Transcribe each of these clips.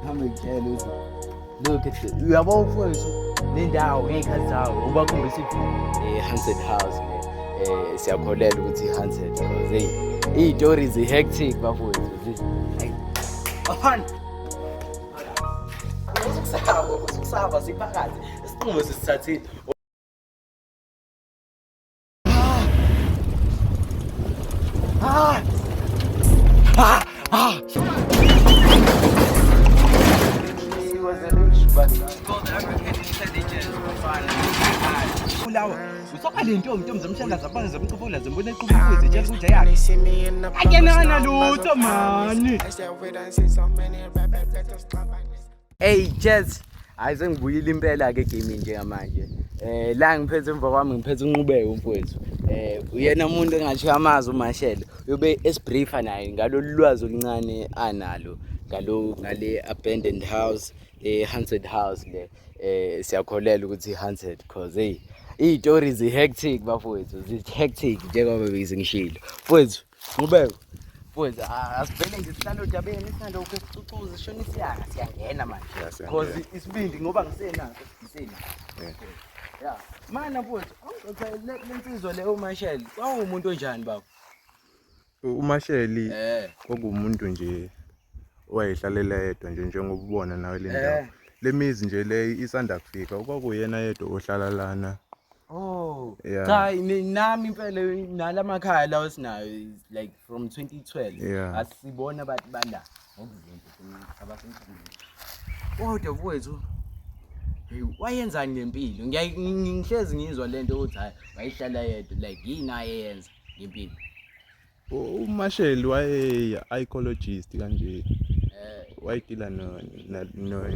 Hambe ngitshela ukuthi look at this. Uyabo mfowethu le ndawo ngey'khathi zawo ubakhombisa i-haunted house le. Siyakholelwa ukuthi i-haunted because hey, iy'tori zi-hectic bafowethu. Hayi. Bafana. Ukusaba, ukusaba siphakathi. Isinqumo sisithathile. Ah! Ah! Ah! He was a rich but Ulawa usoka le ntombi ntombi zomshana zabanga zomcubula zimbona eqhubeka izitshela ukuthi yakhe akenana lutho mani. Hey Jazz, hayi sengibuyile impela ke gaming njengamanje. La ngiphethe emva kwami ngiphethe unqubeko mfowethu. Uyena umuntu engathi uyamazi uMashele. Uyobe esibriefa naye ngalolu lwazi oluncane analo ngalo ngale abandoned house, le haunted house le. Siyakholela ukuthi haunted because hey, iy'tori zi-hectic bafowethu, zi-hectic njengoba bengishilo. Mfowethu, Nqubeko. Mfowethu, asivele nje sihlale odabeni singalokhu esicucuza sishona isiyanga siyangena manje. Yeah, siyangena. Cause isibindi ngoba ngisenaso ngisenaso. Yeah. Yeah. Mana mfowethu, awungixoxele le nsizwa le uMashele. Wawumuntu onjani baba? UMasheli kwakuwumuntu nje owayehlalela yedwa nje njengoba ubona nawe le ndawo. Le mizi nje le isanda kufika kwakuyena yedwa ohlala lana. Oh. Yeah. Cha nami impela nalamakhaya lawo esinayo is like from 2012. Yeah. Asibona abantu bala ngokuzinto abasemhlabeni. Kodwa mfowethu hey, wayenzani ngempilo? Ngihlezi ngizwa lento ukuthi hayi wayihlala yedwa like yini ayeyenza ngempilo. UMasheli wayeyi-archaeologist kanje. Wayedila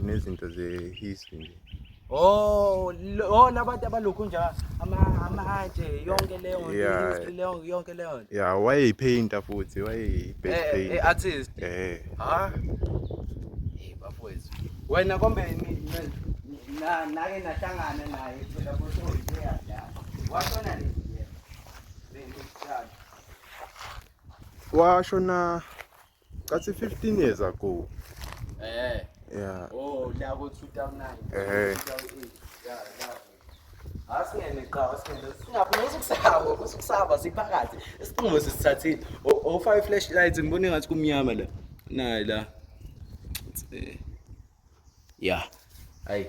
nezinto ze-history nje. Oh, oh labantu abalokhu nje amatshe yonke leyo nto, history leyo yonke leyo nto. Yeah, wayeyi-painter futhi, wayeyi-best painter. Artist. Ha? Hey bafowethu. Wena kombe na nake nahlangana naye phela bosho uyadlala. Washona nini yena? Washona cathi 15 years ago. Yeah. Oh, la ko 2009. 2008. Yeah, la. Asingene cha, asingene. Singaphi usukusaba, usukusaba siphakathi. Isinqumo sisithathile. O five flashlights ngibona engathi kumnyama la. Nayi la. Yeah. Hayi.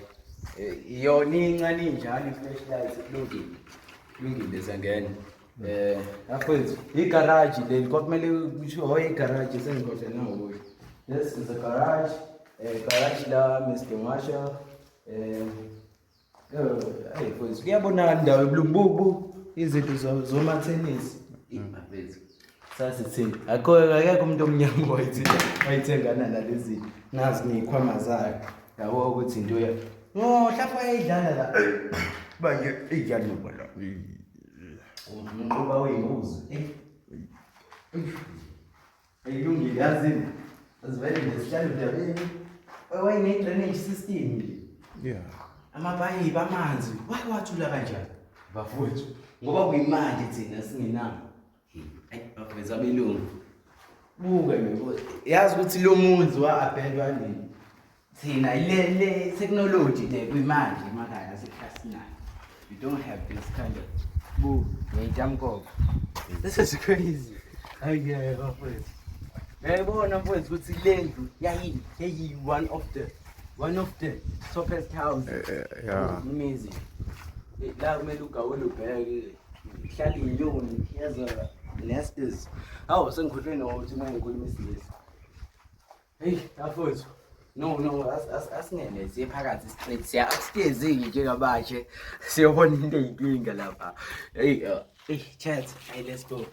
Yona incane injalo i-flashlight kulungile. Kulungile siyangena. Bafowethu, igaraji leli kwakumele kushiwo oh igaraji sengikhohlwe nangokusho. This is a garage. Garage la Mr. Marshall. Hey mfowethu, kuyabonakala indawo ebulungu bu izinto zomathenisi. Bafethu. Sasithini? Akho akekho umuntu omnyama wayithengana nalezi nazi ney'khwama zayo. Yabo ukuthi into ya. No, mhlawumbe wayeyidlala la. Manje iyani la. Umquba wey'mbuzi. Ayilungile yazini. Azivele nje sihlale udabeni. Wayene-drainage system nje. Yeah. Amapayipi amanzi. Wake wathula kanjani? Bafowethu. Ngoba kuyimanje thina singenawo. Hayi bafowethu abelungu. Buka nje yazi ukuthi lo muzi wa-abhendwa nini. Thina le technology le kuyimanje emakhaya asiklasinayo. You don't have this kind of bu ngeyintamkoko. This is crazy. Hayi bafowethu. Uyayibona mfowethu ukuthi le ndlu yayi one of the topest house. Yeah. Imizi. La kumele ugawule ubheke kuhlala iy'nyoni yaza nesters. Hawu sengikhohlwe nokuthi uma ngikhuluma isiNgisi. Hey, bafowethu. No, no, asingene siye phakathi straight siya upstairs njengamanje. Siyobona into eyinkinga lapha. Hey, hey, chat. Hey, let's go.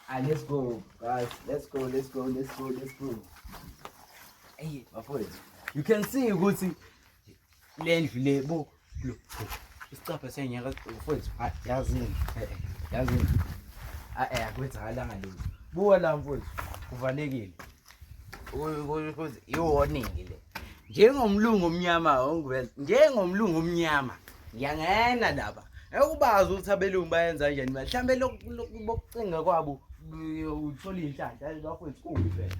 Ah, let's go, guys. Let's go, let's go, let's go, let's go. Hey, bafowethu. You can see ukuthi le ndlu le bo lo isicabha senyaka mfowethu. Ah, yazini. Yazini. Ah, akwenzakalanga lutho. Buka la mfowethu, kuvalekile. Ukuthi i-warning le. Njengomlungu omnyama ongiveza, njengomlungu omnyama ngiyangena lapha. Ekubazi ukuthi abelungu bayenza kanjani manje. Mhlambe lokucinga kwabo uthola inhlanhla bafowethu kubi phela.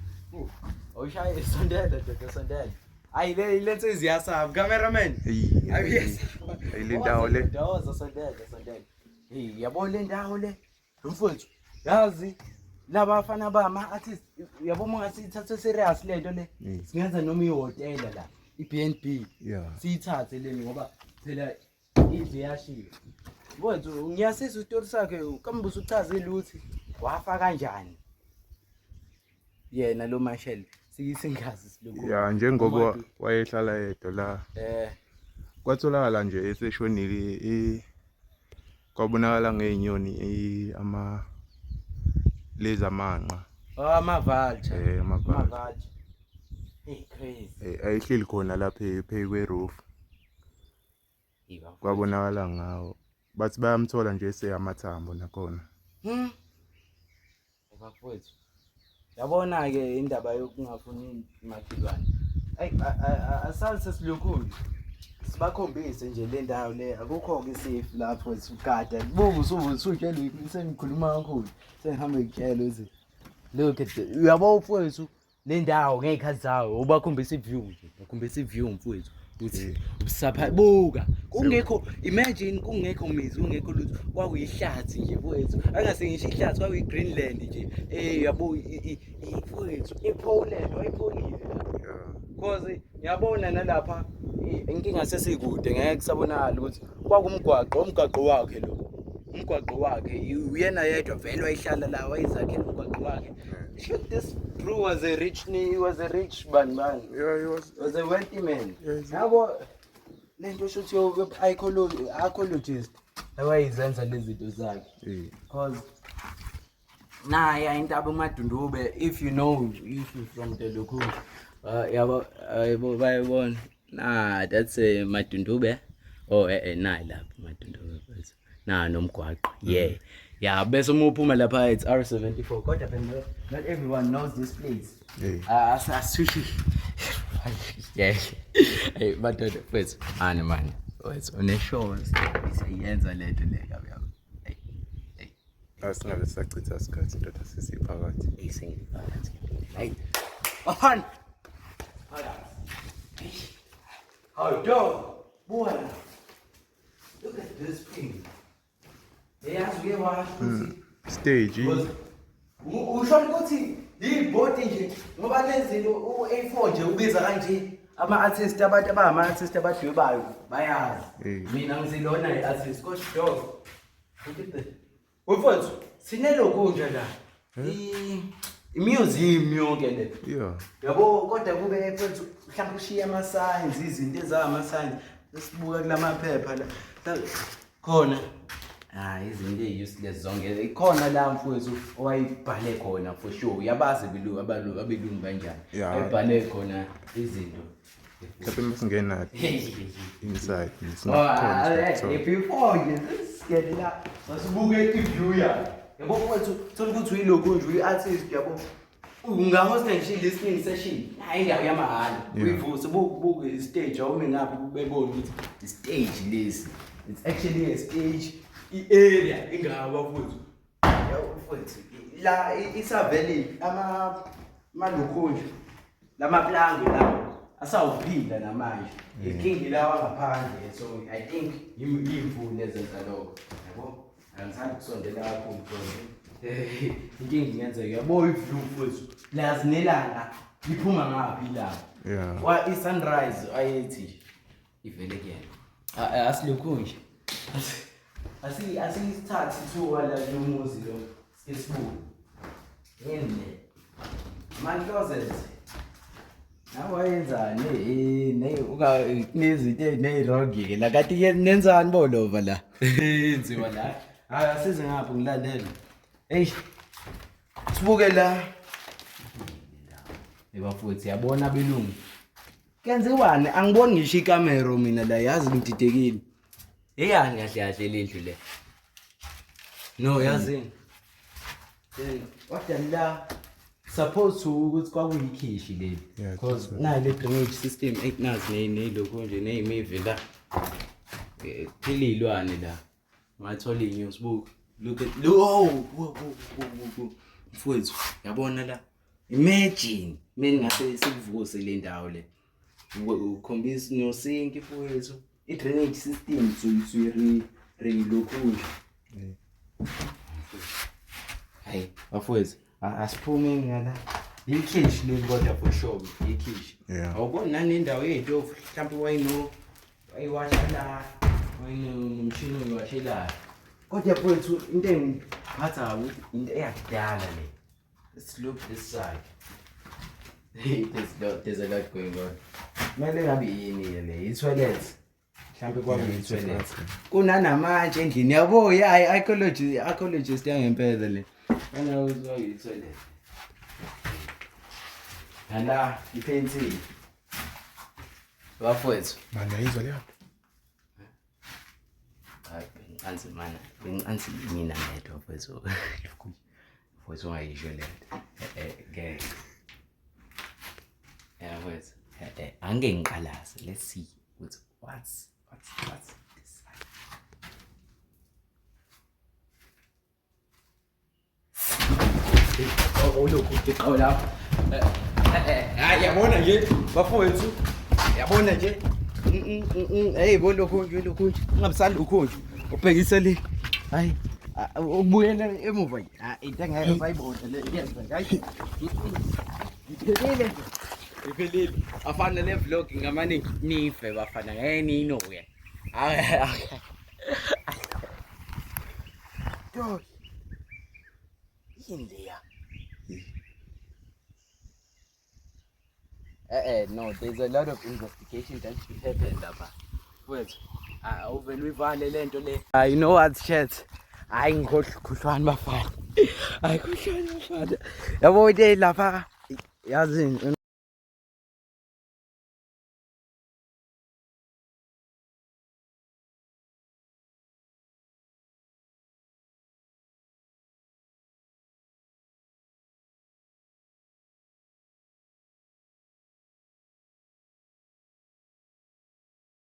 Awushaye sondela doda sondela. Ayi le le nsizwa iyasaba. Cameraman. Eyi, Ayi iyasaba. Ayi le ndawo le. Ndawo sondela sondela. Hey, yabo le ndawo le. Mfowethu, yazi laba bafana bama artist yabo uma ngasithathe serious lento le. Singenza noma ihhotela la, i-B&B. Siyithathe leni ngoba phela indlu iyashiya. Mfowethu, ngiyasizwa isitori sakhe kambe usuchazile ukuthi wafa kanjani. Yena lo Mashele siyisingazi silokhu. Ya, njengoba wayehlala yedwa la. Kwatholakala nje eseshonile kwabonakala ngey'nyoni ama lezi amanqa. Oh, ama-vulture. Ama-vulture. Ama-vulture. Hey, crazy. Ayihleli khona lapha phezu kwe-roof. Kwabonakala ngawo. Bathi bayamthola nje eseyamathambo nakhona. Bafowethu. Yabona ke indaba yokungafuni makhelwane. Ayi asali sesilokhu sibakhombise nje le ndawo le, akukho ke safe lapho sugada. Buka usutshela sengikhuluma kakhulu. Sengihambe ngitshela ukuthi look at the uyabo mfowethu le ndawo ngey'khathi zawo ubakhombisa i-view nje, bakhombisa i-view mfowethu ukuthi ubusapha buka kungekho, imagine kungekho mizi, kungekho lutho, kwakuyihlathi nje mfowethu, angase ngisho ihlathi, kwakuyi-Greenland nje. Yabo mfowethu iPoland wayipholile la. Because ngiyabona nalapha inkinga sesikude, ngeke kusabonakala ukuthi kwakumgwaqo, umgwaqo wakhe lo. Umgwaqo wakhe uyena yedwa vele wayehlala la, wayezakhela umgwaqo wakhe. Shoot, this bro was a rich, he was a rich man, man. Yeah, he was. Was a wealthy man. Yes. Yabo lento shuthi yo archaeologist awayizenza lezi zinto zakhe. Because naye intaba uMadundube, if you know, if you from the local, yabo, yabo bayibona. Nah, that's a Madundube. Oh, nayi lapha Madundube mfethu. Na nomgwaqo. Yeah. Yeah, bese uma uphuma lapha it's R74. Kodwa phela not everyone knows this place. Asisho. Yeah. Hey, madoda mfethu. Ani man. Mfethu une show siyenza lento le kabi yami. Hey. Hey. Asingabe sisachitha isikhathi ndoda, sesiphakathi. Hey, sengiphakathi. Hey. Bafana. Phakathi. How dog. Boy. Look at this thing. Yazi uke washo ukuthi Stage. Usho ukuthi ibhodi nje ngoba lezi u-A4 nje ubiza kanje ama-artist, abantu abangama-artist abadwebayo bayazi. Mina ngizilona i-artist kodwa dog. Look at this. Mfowethu, sinelokhu nje la. I-museum yonke le. Yabo kodwa kube mfowethu mhlawumbe ushiye ama-signs, izinto ezama-signs. Sibuka kulamaphepha la. Khona. Izinto ezi-useless zonke. Ikhona la mfowethu owayibhale khona for sure. Uyabazi abelungu kanjani. Ayibhale khona izinto. Mhlawumbe masingena inside, Oh, singakhona sithola. before nje singene la, sasibuke i-view yakhe. Yabo mfowethu, thola ukuthi uyilokhu nje uyi-artist yabo. Ungahosta nje listening session. Hayi indawo yamahhala. Uyivuse buke i-stage awume ngapha bebone ukuthi i-stage lesi. It's actually a stage i-area ingaba futhi. Yabo mfowethu, la isavele amalokhu nje. Lamaplangwe lawo asawuphila namanje. Ikingi lawa ngaphandle, so I think imvula ezenza lokho. Yabo? Angithandi ukusondela kakhulu because inkinga ingenzeka. Yabo i-view mfowethu, lazi nelanga liphuma ngaphi ilanga. Wa i-sunrise ayethi ivele kuyena. Asilokhu nje. Asisithathe ithuba la lomuzi lo sike sibuke. Yini le? My closet. Nawayenzani? Ne uka nezinto ezirongi la kanti ke nenzani bolova la? Yenziwa la. Hayi asize ngapha ngilandele. Hey. Sibuke la. Yeba futhi yabona abelungu. Kenziwani? Angiboni ngisho ikamero mina la, yazi ngididekile. Eyani kahle kahle lendlu le. No yazi. Hey, kodwa la supposed to ukuthi kwakuyikhishi leli. Yeah, Because that's right. nayi le drainage system nazi nelokho nje neyimivi la. Phila iy'lwane la. Ungathola iy'nyosi, buka. Look at lo, oh, wo, wo, wo, wo, wo. Mfowethu, yabona la. Imagine mina ngase sikuvuse le ndawo le. Ukhombisa nosinki mfowethu. I-drainage system suyilokhu nje. Hayi bafowethu, asiphume ngala. Ikhishi leli kodwa for sure, ikhishi. Awuboni nanendawo yey'tofu mhlawumbe wayino wayiwasha la, wayinomshini oyiwashelayo. Kodwa mfowethu into engiphatha ukuthi into eyakudala le. Let's look this side. There's a lot going on. Kumele ngabe yini le? I-toilet. Mhlampe kwakuyi-toilet. Kunanamatshe endlini yabo, ya archaeology archaeologist yangempela le. Kana uzwa i-toilet. Nala iphensili. Bafowethu. Manje ayizwa leyo nto. Hayi bengicansi mana, bengicansi mina ngedwa mfowethu. Mfowethu ungayisho le nto. Eh ngeke. Yeah mfowethu. Eh angeke ngiqalaze. Let's see ukuthi what's this side. Ulokhu udiqo lapho. Hayi yabona nje bafowethu. Yabona nje. Hey bo lokhu nje lokhu nje. Ungabisali lokhu nje. Ubhekise le. Hayi ukubuyela emuva nje. Ah into engeke usayibona le yenza nje. Hayi. Iphelile nje. Iphelile. Afana le vlog ngamane nife bafana ngeke niyinoke. Hayi. Dog. Yini leya? Eh no, there's a lot of investigation that should happen lapha. Wait. Ah, uvele uyivale lento le. Ah, you know what chat? Hayi ngikhohlwani bafana. Hayi khohlwani bafana. Yabo into lapha yazini.